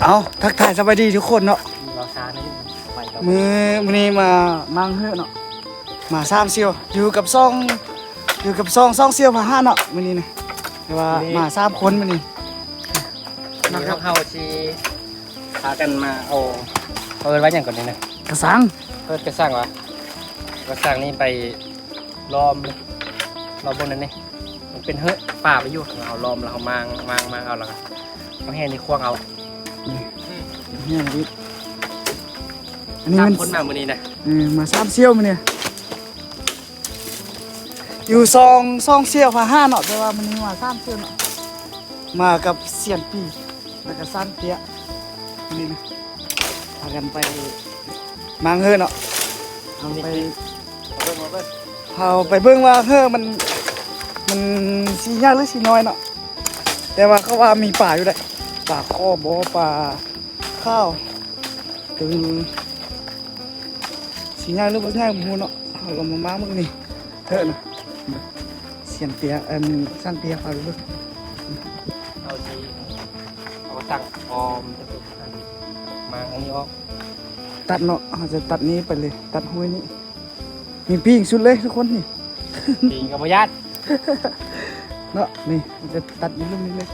ເອົາ ທັກທາຍສະບາຍດີທຸກຄົນເນາະ. ເຮົາຊ້າໜ້ອຍໜຶ່ງ ໄປຕໍ່ ມື້ ມື້ນີ້ມາມັງເຮີເນາະ ມາສາມສ່ຽວ ຢູ່ກັບຊ່ອງ ຢູ່ກັບຊ່ອງ ຊ່ອງສ່ຽວພາຫາເນາະ ມື້ນີ້ນະ ແຕ່ວ່າ ນີ້ ມາສາມຄົນມື້ນີ້. ມາ ມື້ນີ້ ເຮົາຊິພາກັນມາເອົາ ເຂົາເອີ້ນວ່າຫຍັງກ່ອນນີ້ນະ? ກະສັງ ເອີ້ນກະສັງຫວາ? ກະສັງນີ້ໄປລ້ອມ ລ້ອມເບິ່ງນັ້ນນີ້ ມັນເປັນເຮີປ່າໄປຢູ່ ເຮົາລ້ອມແລ້ວເຮົາມ້າງ ມ້າງ ມ້າງເອົາ ແລ້ວກໍເອົາແຮ່ນີ້ຂວ້າງເອົາ. ນີ້ ແຮ່ນີ້ ອັນນີ້ ສາມຄົນມາມື້ນີ້ນະ ເອີ ມາສາມສ່ຽວມື້ນີ້ ຢູ່ຊ່ອງ ຊ່ອງສ່ຽວພາຫາເນາະ ແຕ່ວ່າມື້ນີ້ມາສາມສ່ຽວເນາະ ມາກັບຊຽນປີ ແລ້ວກໍຊ່າງເຕ້ຍ ນີ້ນະ ພາກັນໄປມັງເຮີເນາະ ເຮົາໄປ ເຮົາໄປເບິ່ງວ່າເຮີມັນ ມັນຊິໃຫຍ່ຫຼືຊິນ້ອຍເນາະ ແຕ່ວ່າເຂົາວ່າມີປາຢູ່ເດ້ ປາຄໍ່ບໍ ປາຂາວ ເຖິງຊິໃຫຍ່ຫຼືບໍ່ໃຫຍ່ບໍ່ຮູ້ເນາະ ເຮົາລອງມາເບິ່ງນີ້ເທີນະ ຊຽນເຕ້ຍ ອັນ ຊ່າງເຕ້ຍ ພາໄປເບິ່ງ ເຮົາຊິເອົາຕັ້ງອ້ອມ ມາອັນນີ້ອອກ ຕັດເນາະ ເຮົາຈະຕັດນີ້ໄປເລີຍ ຕັດຫ້ວຍນີ້ ມີປີກສຸດເລີຍທຸກຄົນນີ້ ປີກກໍບໍ່ຢ້ານເນາະ ນີ້ ເຮົາຈະຕັດຢູ່ລຸ່ມນີ້ເລີຍ.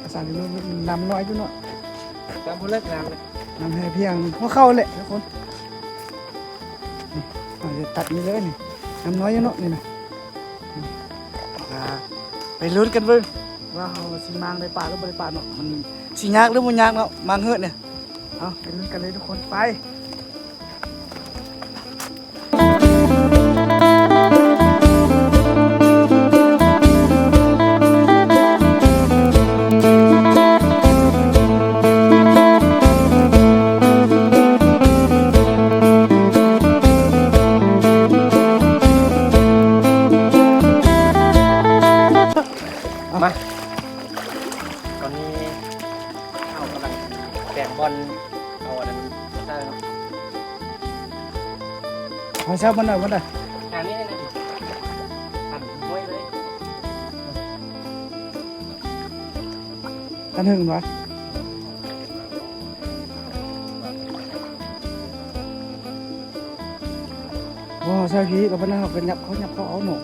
ປະຊາຊົນນ້ຳນ້ອຍຢູ່ເນາະ ກໍບໍ່ເລິກນ້ຳເລີຍ ນ້ຳແຮ່ພຽງຫົວເຂົ່າແຫຼະທຸກຄົນ ນີ້ ເຮົາຈະຕັດນີ້ເລີຍນີ້ ນ້ຳນ້ອຍຢູ່ເນາະນີ້ນະ ເຮົາກໍໄປລຸ້ນກັນເບິ່ງວ່າເຮົາຊິມ້າງໄດ້ປາຫຼືບໍ່ໄດ້ປາເນາະ ມັນຊິຍາກຫຼືບໍ່ຍາກເນາະ ມ້າງເຮີນີ້ ເອົາ ໄປລຸ້ນກັນເລີຍທຸກຄົນ ໄປ. ມາ ຕອນນີ້ເຮົາກຳລັງແບ່ງບ່ອນ ເອົາອັນນັ້ນໃສ່ເນາະ ເອົາໃສ່ບ່ອນໃດບ່ອນໃດ ອັນນີ້ ອັນຫ້ວຍເລີຍ ອັນຫຶງຫວາ ບໍ່ໃສ່ພີ້ ແລ້ວບັດນັ້ນເຮົາກໍຫຍັບເຂົ້າ ຫຍັບເຂົ້າເອົາເນາະ.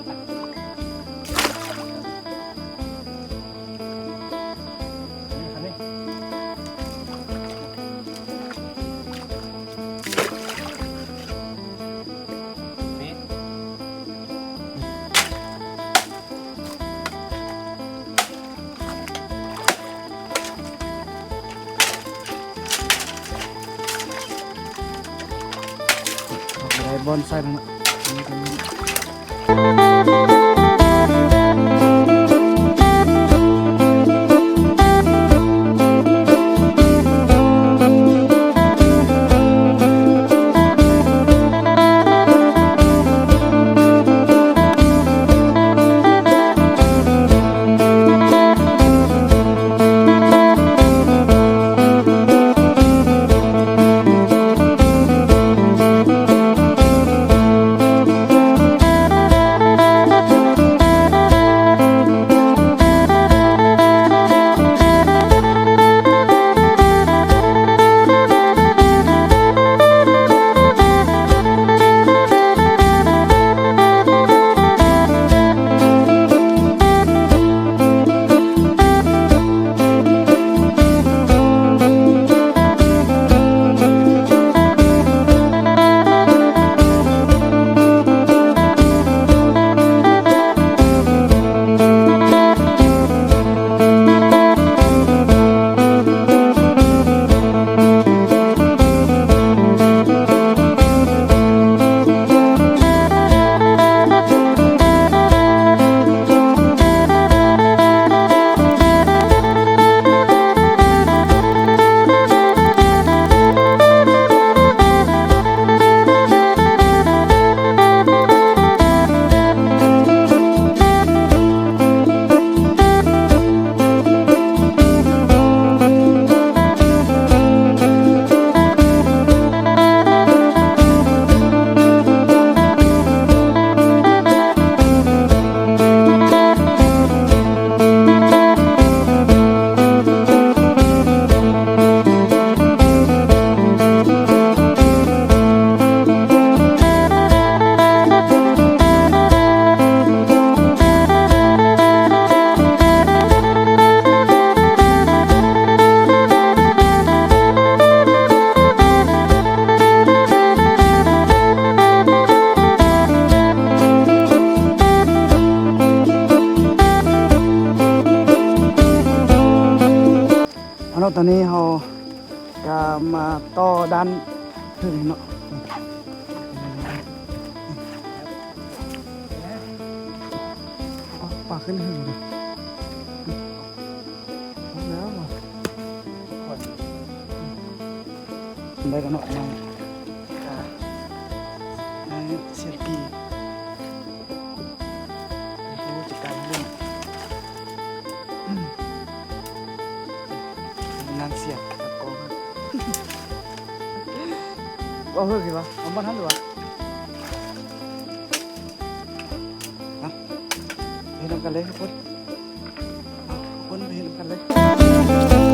ເອົາໄປໄດ້ບ່ອນໃສ່ແລ້ວເນາະ. ຕອນນີ້ເຮົາກະມາຕໍ່ດ້ານເທິງເນາະ. ອອກ ປາຂຶ້ນເທິງເລີຍ. ແລ້ວບໍ່? ໄດ້ແລ້ວເນາະ ມາ ອ່າ ໃຫ້ສຽງປີ ໂອ້ ຈັດການເລື່ອງ ນາງສຽງກັບກອງ ເວົ້າເຮີ້ຄືວ່າ ເອົາບ່ອນຫັ້ນຫຼືວ່າ ມາ ໄປນຳກັນເລີຍທຸກຄົນ. ເອົາ ທຸກຄົນໄປເຮັດນຳກັນເລີຍ.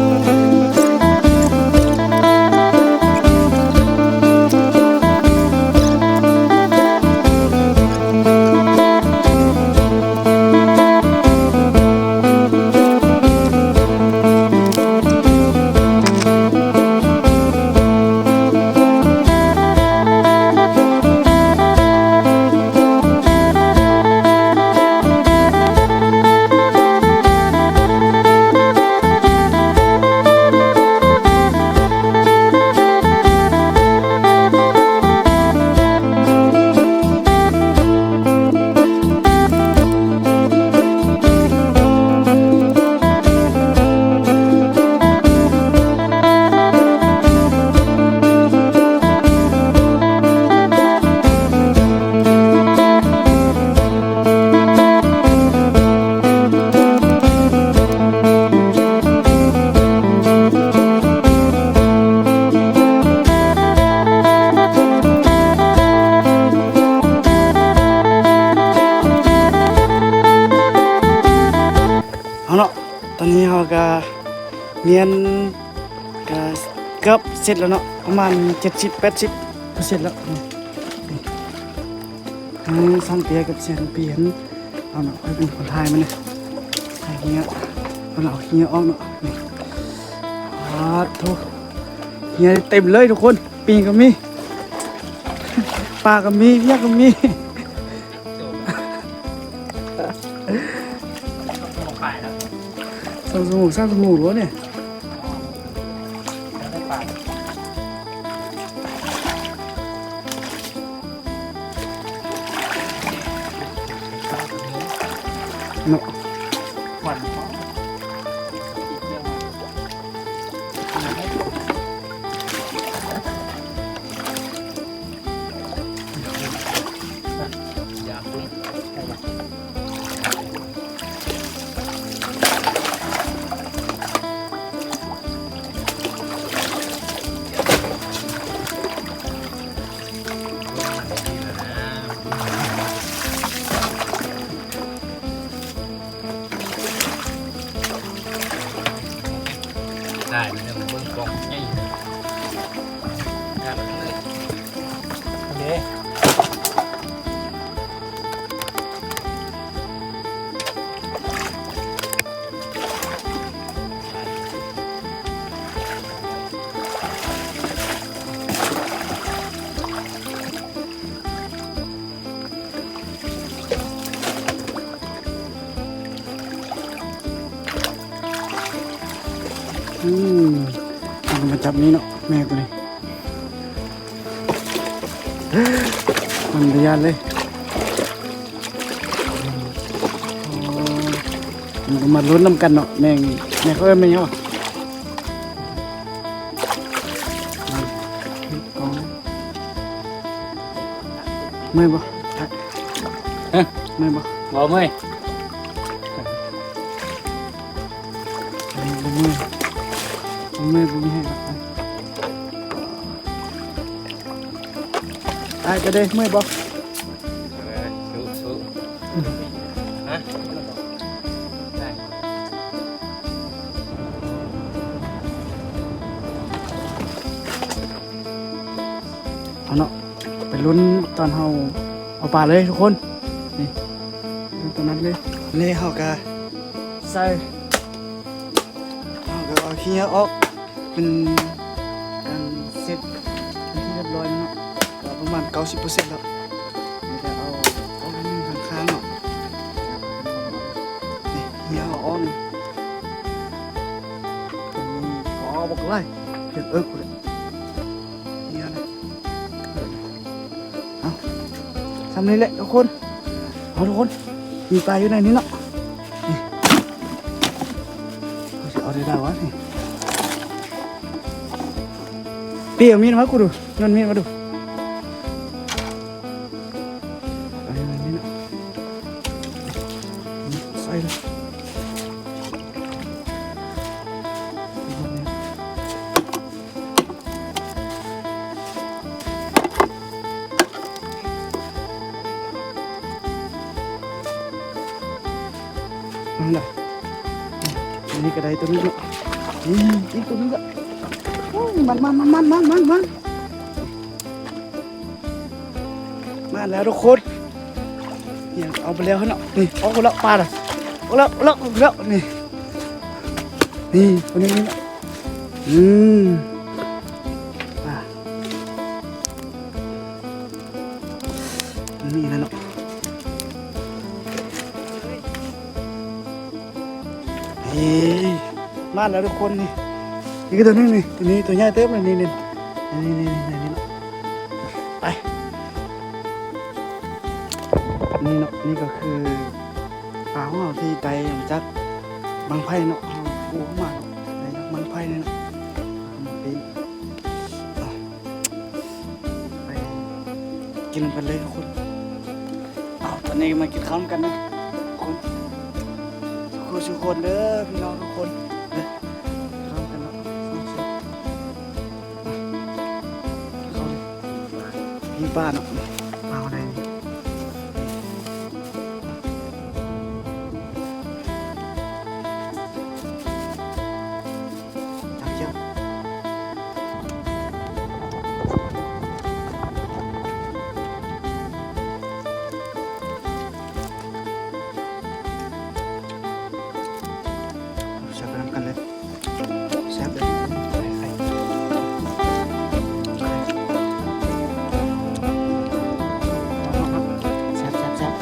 ເອົາເນາະ ຕອນນີ້ເຮົາກະ ຮຽນກະເກືອບເສັດແລ້ວເນາະ ປະມານເຈັດສິບແປດສິບເປີເຊັນແລ້ວ. ນີ້ ນີ້ ເອີ ຊ່າງເປີຍກັບຊ່າງປີຫັ້ນ ເອົາເນາະ ຂ້ອຍເປັນຄົນຖ່າຍມັນນີ້ ຖ່າຍເຫື່ອ ເພິ່ນເອົາເຫື່ອອອກເນາະ. ນີ້ ປາດໂທ້ ເຫື່ອເຕັມເລີຍທຸກຄົນ ປີກະມີ ປາກະມີ ເຫຍື່ອກະມີ. ສອງຊົ່ວໂມງ ສາມຊົ່ວໂມງແລ້ວນີ້ ເນາະ. ໄດ້ ເບິ່ງກອງໃຫຍ່ ໂອເຄ. ອືມ ເອົາມາຈັບນີ້ເນາະ ແມ່ໂຕນີ້ ມັນບໍ່ຢ້ານເລີຍ. ໂອ້ ມັນກະມາລຸ້ນນຳກັນເນາະ ແມ່ງ ແມ່ເຂົາເອີ້ນແມ່ຫຍັງວະ? ເມື່ອຍບໍ່? ຮະ? ເມື່ອຍບໍ່? ບໍ່ເມື່ອຍ. ບໍ່ເມື່ອຍ ບໍ່ເມື່ອຍ ບໍ່ມີແຮງດອກ. ອ້າຍກະເດ້ ເມື່ອຍບໍ່? ເອີ ສູ້ໆ ຮະ? ໄດ້ ເອົາເນາະ ໄປລຸ້ນຕອນເຮົາເອົາປາເລີຍທຸກຄົນ. ນີ້ ລຸ້ນຕອນນັ້ນເລີຍ. ນີ້ເຮົາກະໃສ່ ເຮົາກະເອົາເຫຍື່ອອອກ ເປັນການເຊັດເປັນທີ່ຮຽບຮ້ອຍແລ້ວເນາະ ກະປະມານເກົ້າສິບເປີເຊັນແລ້ວ. ແລ້ວກະເອົາອອກໜຶ່ງຂ້າງໆເນາະ ນີ້ ເຫຍື່ອເອົາອອກນີ້ ນີ້ ອອ ໄປ ພຽງເອິກພຸ້ນແຫຼະ ນີ້ນະ ເອົາ ຊ່ຳນີ້ແຫຼະທຸກຄົນ ເອົາ ທຸກຄົນ ມີປາຢູ່ໃນນີ້ເນາະ ນີ້ ເຮົາຊິເອົາໄດ້ຫຼາຍວະນີ້ ປີ້ເອົາມີດມາໃຫ້ກູດູ ໂຍນມີດມາດູ. ໃສ່ເລີຍ ນັ້ນລະ ນີ້ກະໄດ້ໂຕໜຶ່ງເນາະ ນີ້ອີກໂຕໜຶ່ງລະ ໂອ້ຍ ມັນ ມັນ ມັນ ມາແລ້ວທຸກຄົນ ເອົາໄປແລ້ວເນາະ ນີ້ ອອກແລ້ວປານະ ອອກແລ້ວ ອອກແລ້ວ ອອກແລ້ວ ນີ້ ນີ້ ຕົວນີ້ ນີ້ ອືມ ປາ ນີ້ແຫຼະເນາະ ເອີ ມາແລ້ວທຸກຄົນ ນີ້ ນີ້ຄືຕົວໜຶ່ງນີ້ ຕົວນີ້ຕົວໃຫຍ່ເຕີບເລີຍ ນີ້ ນີ້ ນີ້ ໄປ ນີ້ເນາະ ນີ້ກະຄືປາຂອງເຮົາທີ່ໄດ້ມາຈາກບັ້ງໄຟເນາະ ເຮົາກູ້ມາເນາະ ໄດ້ຈາກບັ້ງໄຟນີ້ເນາະ ເອົາມາປີ້ງ ໄປກິນນຳກັນເລີຍທຸກຄົນ ເອົາ ຕອນນີ້ມາກິນເຂົ້ານຳກັນເດີທຸກຄົນ ສູ່ຄູ່ສູ່ຄົນເດີພີ່ນ້ອງທຸກຄົນເດີ ກິນເຂົ້ານຳກັນເນາະ ເຂົ້າເລີຍ ປີ້ງປາເນາະ ປາເຮົາໄດ້ນີ້ ແຊບໄປນຳກັນເລີຍ ແຊບເລີຍ ແຊບໆໆ.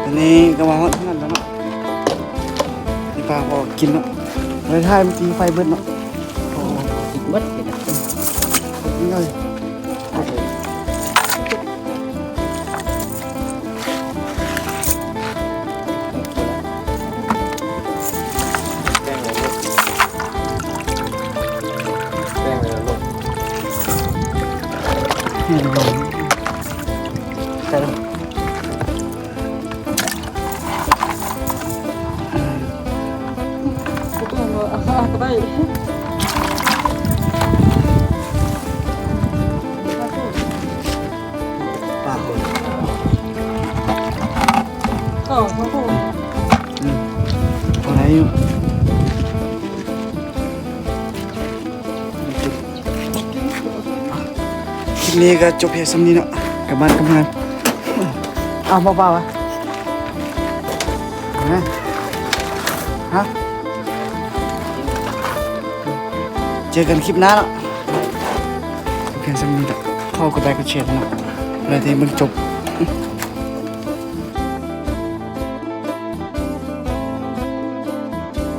ຕອນນີ້ກະມາຮອດເຮືອນແລ້ວເນາະ ຊິພາພໍ່ກິນເນາະ ບໍ່ໄດ້ຖ່າຍມື້ກີ້ ໄຟເບິດເນາະ ໂອ້ ກິນເບິດ ເອົາເລີຍ. ປາໂຫ ເຂົ້າ ເຂົ້າໂພດ ອືມ ພໍໄດ້ຢູ່. ຄລິບນີ້ກະຈົບພຽງສ່ຳນີ້ເນາະ ກັບບ້ານກັບເຮືອນ. ອ້າວ ບໍ່ປ່າວະ ຮະ ເຈີກັນຄລິບໜ້າເນາະ ຈົບພຽງສ່ຳນີ້ເນາະ. ຂໍກົດໄລກົດແຊເນາະ ເພື່ອທີ່ເບິ່ງຈົບ.